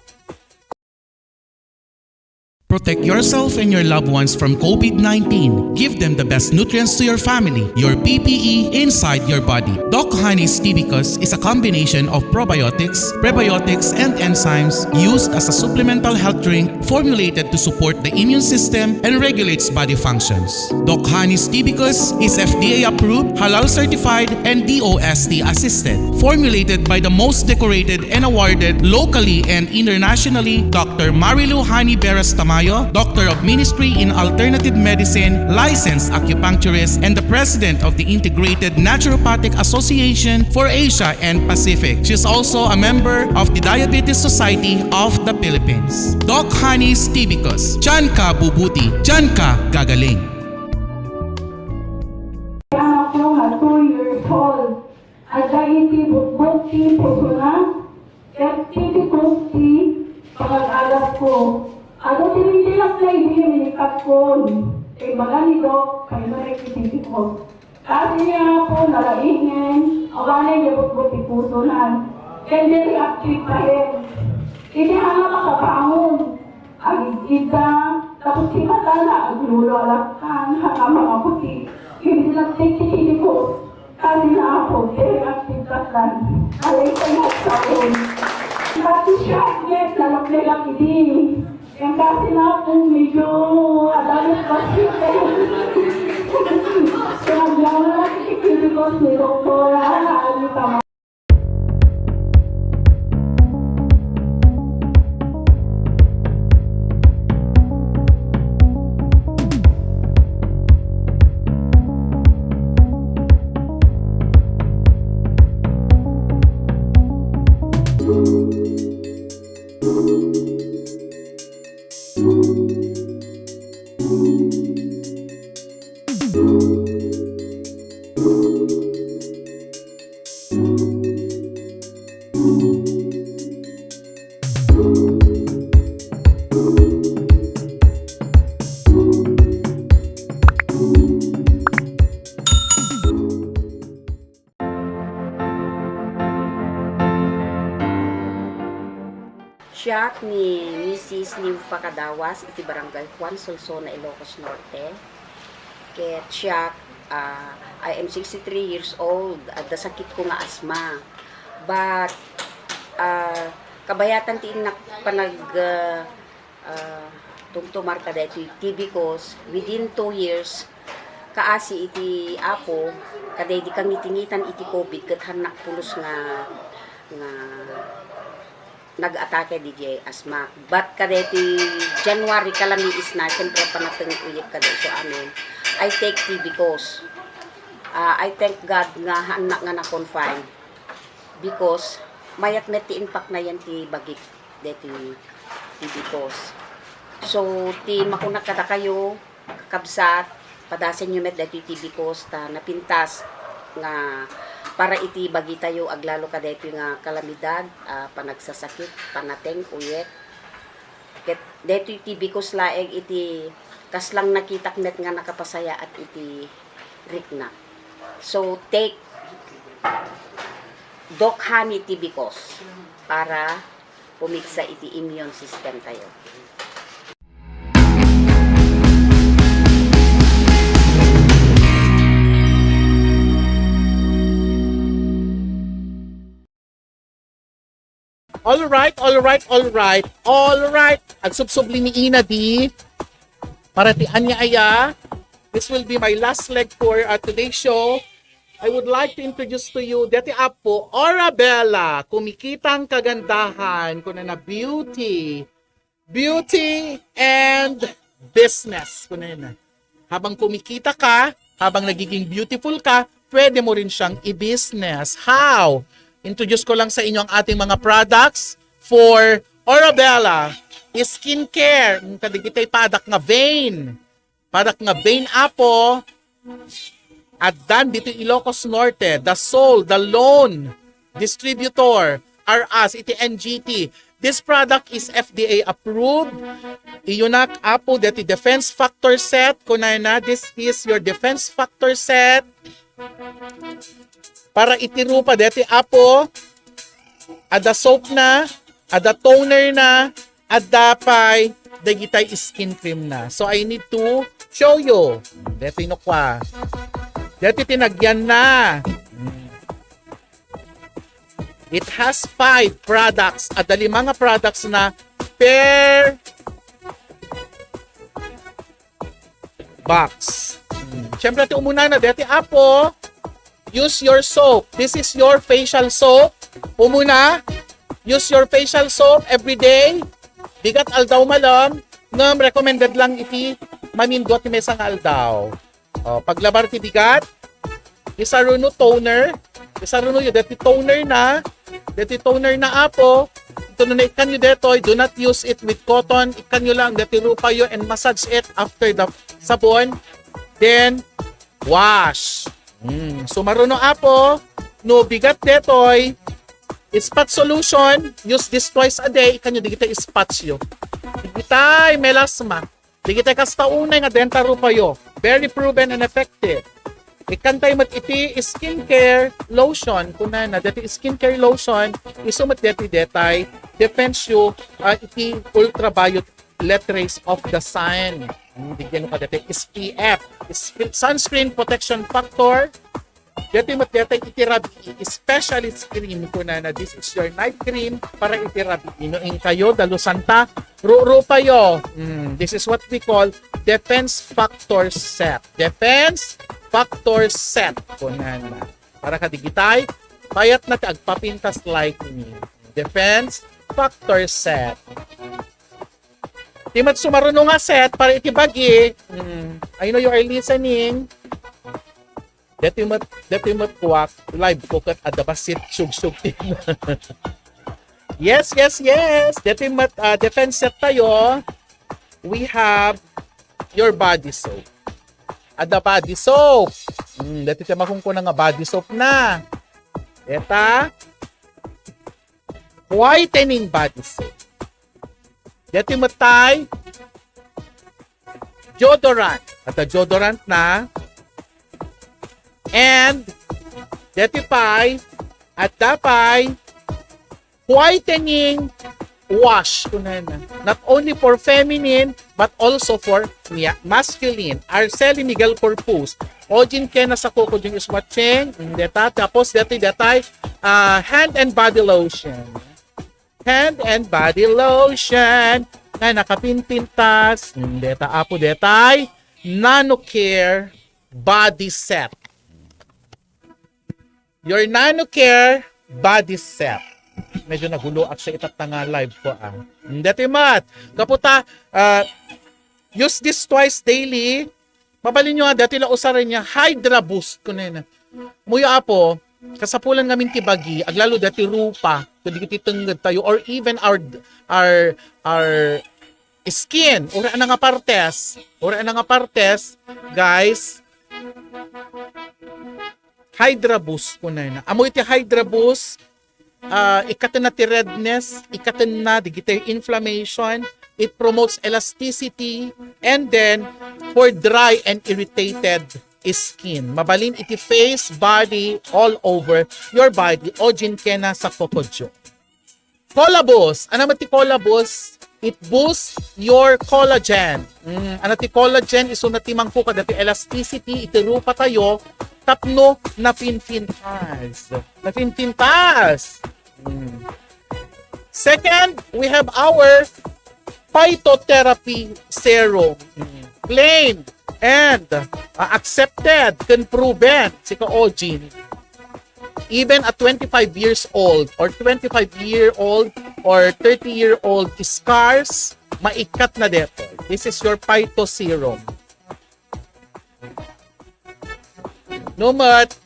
Protect yourself and your loved ones from COVID nineteen. Give them the best nutrients to your family, your P P E inside your body. Doc Honey's Tibicus is a combination of probiotics, prebiotics, and enzymes used as a supplemental health drink formulated to support the immune system and regulates body functions. Doc Honey's Tibicus is F D A approved, halal certified, and D O S T assisted. Formulated by the most decorated and awarded locally and internationally, Doctor Marilu Honey Beras Tamayo, Doctor of Ministry in Alternative Medicine, licensed acupuncturist, and the President of the Integrated Naturopathic Association for Asia and Pacific. She's also a member of the Diabetes Society of the Philippines. Doc Honey's Tibicus. Diyan ka bubuti. Diyan ka gagaling. Anak ko nga two years old, adda iti bukbok ti pusona, ket tibikos ti pangagalak ko. Adu ti rintilak na idi minikkatkon, imbaga ni Doc, kayno rek iti tibikos. Kasi ni Apo, nalaingen, awanen di butbut ti pusonan. Ken di reactive payen. Idi haan a makabangon, agid-idda, tapos ti matana, aglulo a lakkan, haan a mangaputi. Ken di nagtiktiktikos. Kasi nga ako, very active ka kan. Alay ko nga taon. Pati siya, yes, nalaklerak idi. Yung kasi nga ako, medyo adamot pa siya. Kaya nga wala si Pilipinas ni Doktora, ano tama. Siak ni Missus Nympha Cadawas iti Barangay Juan Solsona, Ilocos Norte. Ket siak, ah, I am sixty-three years old. Adda sakitko nga asma. But, ah, kabayatan ti innak panag, ah, ah, tumtumar kadaytoy T B cause within two years, kaasi iti Apo, kadaydi kangitingitan iti covid ket hannak pulos nga, nga nag-atake didiay asma. But kadaytoy January, kalamiisna, siyempre, panateng uyek kadayso amin. I take T B cause. Ah, I thank God nga hannak nga na-confine because mayat met ti impact na yan ti bagik deti T B cause. So, ti makunak kadakayo, kakabsat, padasenyo met deti T B cause ta napintas nga para iti bagitayo aglalo kadaytoy nga kalamidad, ah, panagsasakit, panateng, uyek. Ket daytoy T B cause laeng iti kaslang nakitak met nga nakapasayaat iti rikna. So, take Doc Honey T B cause para pumigsa iti immune system tayo. All right, all right, all right, all right. Agsubsubli ni Ina di. Para ti ania aya. This will be my last leg for, uh, today's show. I would like to introduce to you deti Apo Orabella, kumikitang kagandahan, kunana beauty. Beauty and business, kunana. Habang kumikita ka, habang nagiging beautiful ka, pwede mo rin siyang i-business. How? Introduce ko lang sa inyo ang ating mga products for Orabella Skincare. Ang kadigitay padak nga vein. Padak nga vein, Apo. Addan dito Ilocos Norte, the sole, the lone distributor are us, iti N G T. This product is F D A approved. Iyunak, Apo, deti defense factor set. Kunana, this is your defense factor set. Para iti rupa, deti, Apo, adda soap na, adda toner na, adda pay dagitay skin cream na. So, I need to show you. Deti no kwa. Deti tinagyan na. It has five products. Adda lima nga products na per box. Hmm. Siyempre, ti umuna na, deti Apo, use your soap. This is your facial soap. Umuna, use your facial soap every day. Bigat aldaw malam, ngem recommended lang iti manindua ti maysa nga aldaw. O, paglabar ti bigat, isaruno toner, isaruno yu, deti toner na, deti toner na, Apo, ito na ikkan yu detoy, do not use it with cotton, ikkan yu lang deti rupa yu and massage it after the sabon, then wash. Hmm. So, maruno, Apo, no bigat detoy, spot solution, use this twice a day, ikkan yu digitay spot yu. Itay, melasma. Digitay kasta unay nga denta rupayo. Very proven and effective. Ikkantay met iti skincare lotion, kunana. Dati skincare lotion, isu met dati detay, defense you, ah, iti ultraviolet rays of the sun. Hmm, digyan ka dati S P F, sunscreen protection factor. Dati met detay iti rabii, specialist cream, kunana. This is your night cream para iti rabii. No inkayo, dalusanta, rurupayo. Hmm, this is what we call defense factor set. Defense factor set, kunana. Para kadigitay, payat na ti agpapintas like me. Defense factor set. Ti met sumaruno nga set para iti bagi. Hmm, I know you are listening. Dati met, dati met kuak, live ko ket adda bassit sugsug ti. Yes, yes, yes. Dati met, ah, defense set tayo. We have your body soap. Adda body soap. Hmm, dati ti makunkuna nga body soap na. Eta, whitening body soap. Dati met tay, deodorant. Adda deodorant na. And, dati pay, adda pay, whitening wash, kunana. Not only for feminine, but also for, yeah, masculine. Arceli Miguel Corpus. Ojin Kena sa Coco Jun is watching. Mm, deta. Tapos, dati, detay, ah, hand and body lotion. Hand and body lotion. Nga nakapinpintas. Mm, deta, apo, detay. Nano Care body set. Your Nano Care body set. Medyo naguloak sa itatta nga live ko, ah. Dati met. Kaputa, ah, use this twice daily. Mabalin nyo nga, dati la usaren niya, Hydra Boost ko na yun. Muyo apo, kasapulan ngamin ti bagi, aglalo dati rupa, kadi ti tengnged tayo, or even our, our, our skin, ura na nga partes, ura na nga partes, guys, Hydra Boost ko na yun. Amo iti Hydra Boost, ah, ikkatenna ti redness, ikkatenna digiti inflammation, it promotes elasticity, and then for dry and irritated skin. Mabalin iti face, body, all over your body, Ojin Kena sa Coco Jun. Cola Boost. Ano met ti Cola Boost? It boosts your collagen. Mm, ano ti collagen? Isu na ti mangkuka dati elasticity iti rupa tayo tapno nafinfintas. Nafinfintas. Mm. Second, we have our phytotherapy serum. Mm. Claimed and, uh, accepted, ken proven, sika Ojin. Even at twenty-five years old or twenty-five year old or thirty year old scars, maikkat na detoy. This is your phyto serum. No met,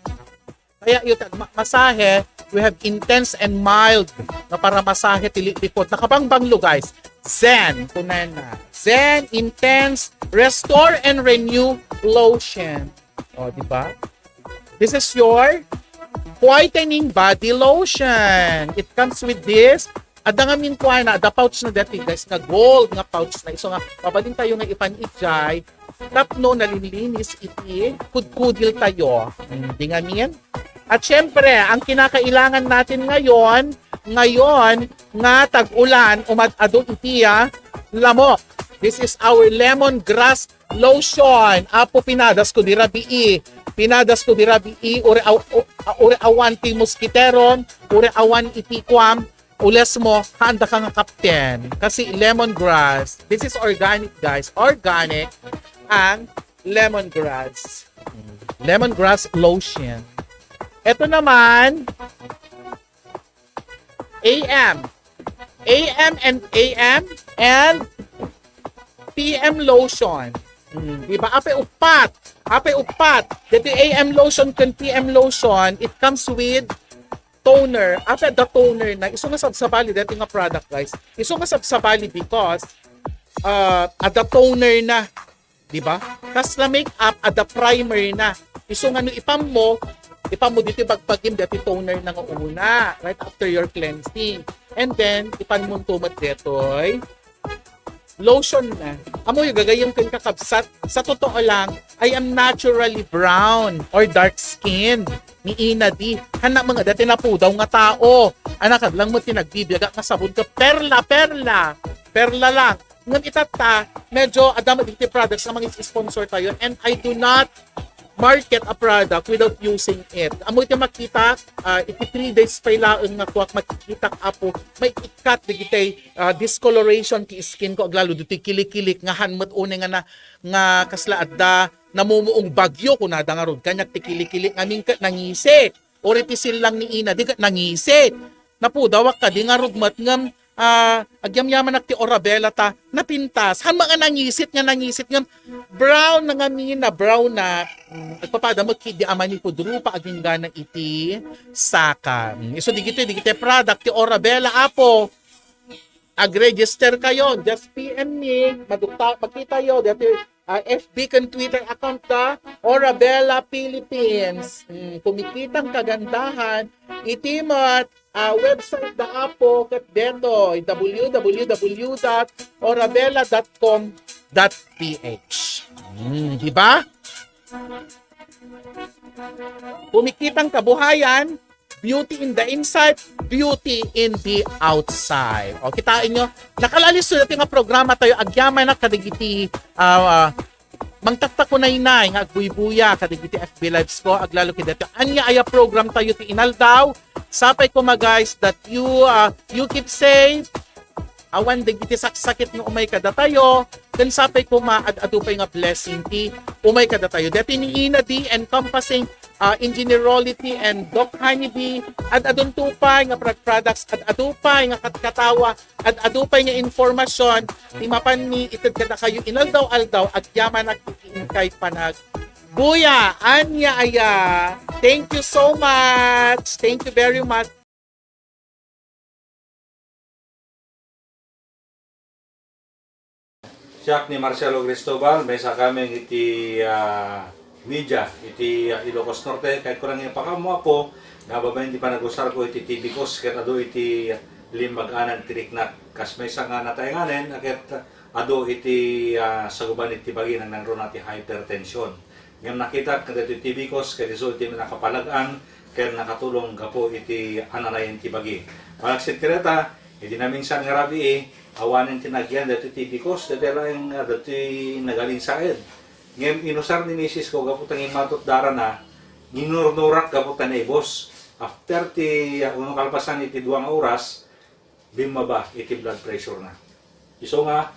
kaya yung tag-, ma-, masahe, we have intense and mild nga paramasahe ti liklikod. Nakabangbanglo, guys. Zen, kunana. Zen Intense Restore and Renew Lotion. O, di ba? This is your whitening body lotion. It comes with this. Adda ngamin kuana, adda pouch na dati, guys, nga gold nga pouch na. Isu nga, mabalin tayo nga ipan-ijay tapno nalinlinis iti kudkudil tayo. Hmm, di ngamin? At syempre, ang kinakailangan natin ngayon, ngayon nga tag-ulan, umad-adu iti, ah, lamok. This is our lemongrass lotion. Apo, pinadas ko di rabii. Pinadas ko di rabii. Uri aw-, u-, uri awan ti moskitero, uri awan iti kuam, ules mo, handa ka nga kapten. Kasi lemongrass. This is organic, guys. Organic ang lemongrass. Lemongrass lotion. Ito naman, A M. A M and A M and P M lotion. Hmm, di ba? Apay uppat. Apay uppat. Dati A M lotion ken P M lotion, it comes with toner. Apay adda toner na. Isu nga sabsabali dati nga product, guys. Isu nga sabsabali because, uh, adda toner na. Di ba? Kasla makeup, adda primer na. Isu nga no ipam mo, ipam mo dito bagbagim dati toner na nga una, right after your cleansing. And then, ipan mo to met detoy lotion na. Ammoyo, gagayyem kenka, kabsat, sa totoo lang, I am naturally brown or dark skin. Ni ina di, hannak met nga dati napudaw nga tao. Anak, adda lang met ti nagbibiaga nga sabon ket perla, perla, perla lang. Ngem itatta, medyo adda met dagiti products nga mangi-sponsor tayo, and I do not market a product without using it. Ammo iti makita, ah, iti three days pay laeng nga kuak, makikitak, Apo, maiikkat dagiti, ah, discoloration ti skin ko, aglalo ditoy kilikilik nga han met unay nga na, nga kasla adda namumuong bagyo, kunada ngarud kaniak ti kilikilik ngamin ket nangisi. Or iti sillang ni ina di ket nangisi. Napudawak kadi ngarud met ngem, ah, agyamyamanak ti Oravela ta napintas. Han met nga nangisit nga nangisit ngem brown na ngamin na brown na. Mm, agpapada met ketdi a manipudrupa agingga na iti saka. Mm, isu dagiti, dagiti product ti Oravela, Apo. Ag-register kayo. Just P M me. Madukta, makita yo dati, ah, F B ken Twitter account da Orabella Philippines. Mm, kumikitang kagandahan. Iti met, ah, website da Apo ket detoy, W W W dot orabella dot com dot P H. Mm, di ba? Kumikitang kabuhayan, beauty in the inside, beauty in the outside. O, kitain nyo, nakalalis to dati nga programa tayo, agyamanak kadagiti, ah, ah, mangtattakunaynay nga agbuybuya kadagiti F B Lives ko, aglalo kadagiti ania aya program tayo ti inaldaw. Sapay koma, guys, that you, ah, you keep safe, awan dagiti saksakit nga umay kadatayo, ken sapay koma, ad-adu pay nga blessing ti umay kadatayo. Dati ni ina di encompassing, ah, Engineer Rolly T and Doc Honey B, ad-adunto pay nga prod-, products, ad-adu pay nga katkatawa, ad-adu pay nga informasyon, ti mapanmi ited kadakayo inaldaw-aldaw, agyamanak iti inkay panagbuya. Ania aya. Thank you so much. Thank you very much. Siak ni Marcelo Cristobal, maysa kami iti, ah, media iti, ah, Ilocos Norte. Kayatko lang ipakaammo, Apo, nga babaen ti panagusarko iti T V Cos, ket adu iti limbag-anan ti riknak. Kas maysa nga nataenganen, a ket adu iti, ah, saguban iti bagi, nangruna ti hypertension. Ngem nakitak nga daytoy T V Cos ket isu ti nakapalag-an ken nakatulong gapu iti ananayen ti bagi. Malaksid ket dayta, idi naminsan nga rabii, awanen ti nagyan daytoy T V Cos, daytoy laeng, ah, daytoy nagalinsaed. Ngem inusar ni misis ko gapu ta ngimmatot darana, ginurnurak gapu ta naibus. After ti, ah, uno kalpasan iti dua nga oras, bimmaba iti blood pressure na. Isu nga,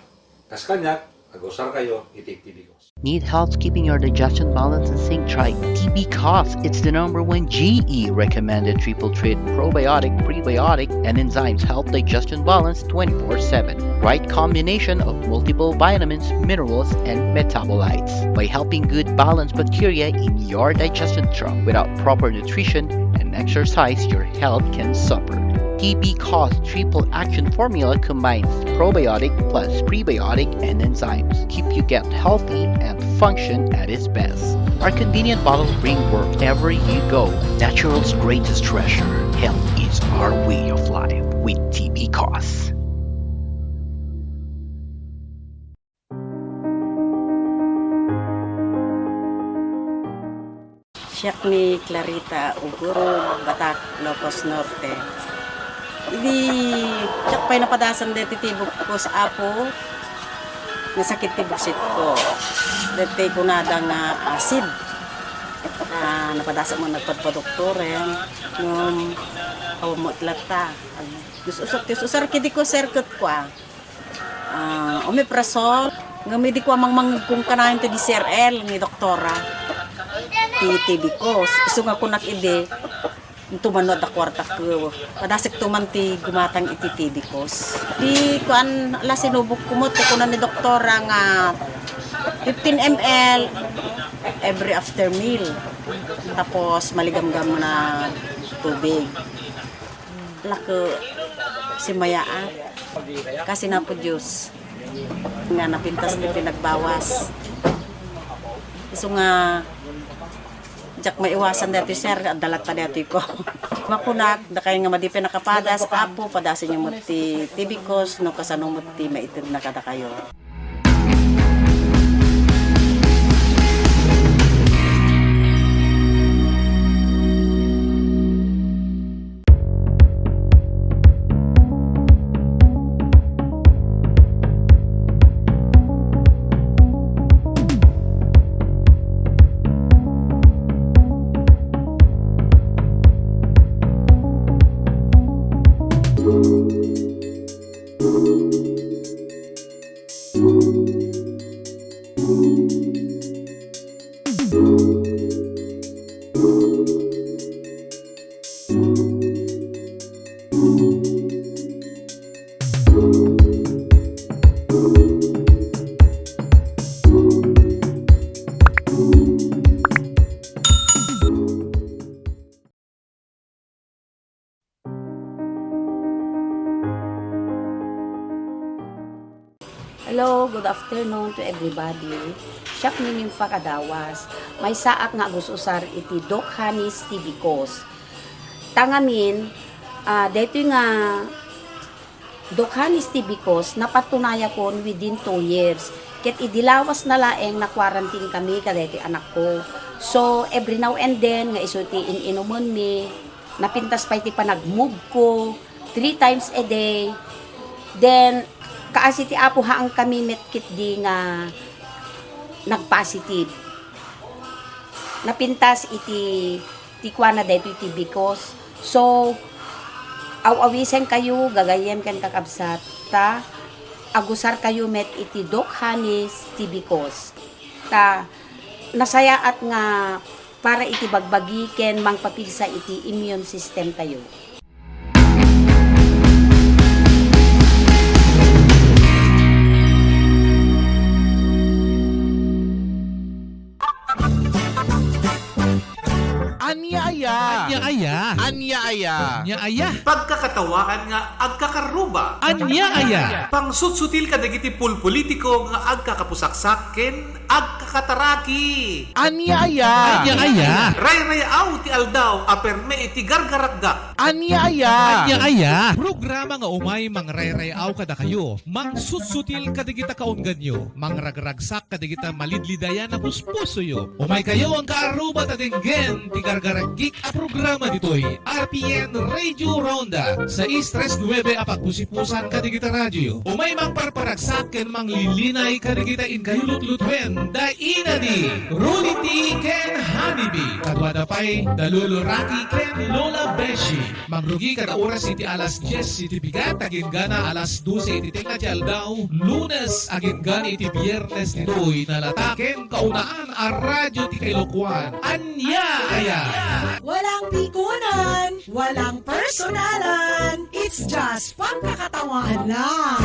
kas kaniak, agusar kayo iti T V Cos. Need help keeping your digestion balance in sync? Try T V Cos. It's the number one G E recommended triple treat probiotic, prebiotic, and enzymes help digestion balance twenty-four seven. Right combination of multiple vitamins, minerals, and metabolites. By helping good balance bacteria in your digestion tract, without proper nutrition and exercise, your health can suffer. T V Cos triple action formula combines probiotic plus prebiotic and enzymes. Keep your gut healthy and function at its best. Our convenient bottle bring wherever you go. Natural's greatest treasure. Health is our way of life with T V Cos. Siak ni Clarita Ugurog, Batac, Ilocos Norte. Idi siak pay napadasan deti T V Cos, Apo, nasakit ti buksit ko. Deti kunada nga acid. Ah, napadasan mo nagpadpadoktoren, ngem awan met latta. Ag-, us-usar, us-usar kidi ko, sir, ket kua. Ah, omeprazole, ngem idi kua mangmangngegko kanayon ti D C R L ni doktora. Ti T V Cos, isu nga kunak idi, intuman no adda kuartak, padasek to man ti gumatang iti T V Cos. Di kuan, ala, sinubok ko met, ti kuna ni doktora nga fifteen M L every after meal. Tapos maligamgam na tubig. Lako, simmayaat. Kasi na po Diyos nga napintas ti pinagbawas. Isu nga, diak maiwasan dati, sir, adda latta dati ko. Makunak, dakay nga madi pay nakapadas, Apo, padasenyo met ti, ti bikos, no kasano met ti maitedna kadakayo. Hello, good afternoon to everybody. Siak ni Nympha Cadawas. Maysaak nga agus-usar iti Doc Honey's T B Cos. Ta ngamin, ah, daytoy nga Doc Honey's T B Cos, napatunayakon within two years. Ket idi lawasna laeng, na-quarantine kami kadaytoy anakko. So, every now and then, nga isu ti in-inumenmi, napintas pay ti panagmove ko, three times a day. Then, kaasi ti Apo, haan kami met ketdi nga nagpositive. Napintas iti, ti kuana daytoy ti bikos. So, aw-awisenkayo, gagayyem ken kakabsat, ta agusarkayo met iti Doc Honey's T B Cos. Ta nasayaat nga para iti bagbagi ken mangpapigsa iti immune system tayo. Ania aya? Ania aya? Ania aya? Ania aya? Pagkakatawaan nga agkakaruba. Ania aya? Pangsutsutil kadagiti pulpolitiko nga agkakapusaksak ken agkakataraki. Ania aya? Ania aya? Rayrayaw ti aldaw a perme iti gargaragak. Ania aya? Ania aya? Programa nga umay mangrayrayaw kadakayo, mangsutsutil kadagita kaungganyo, mangragragsak kadagita malidlidayan a puspusoyo. Umaykayo, angka aruba, ta denggen ti gargaragik a programa ditoy R P N Radio Ronda, sais tres nuebe a pagpusipusan kadagita radioyo. Umay mangparparagsak ken manglilinay kadagita inkayo lutlutuen da Ina D, Rudy T ken Honey B. Kaduada pay da Lolo Rocky ken Lola Beshi. Mangrugi kada oras iti alas dies iti bigat, agingga alas dose iti tengnga ti aldaw, Lunes agingga iti Biernes ditoy nalata ken kaunaan a radio ti kailokuan. Ania aya? Walang pikunan, walang personalan. It's just pagkakatawaan lang.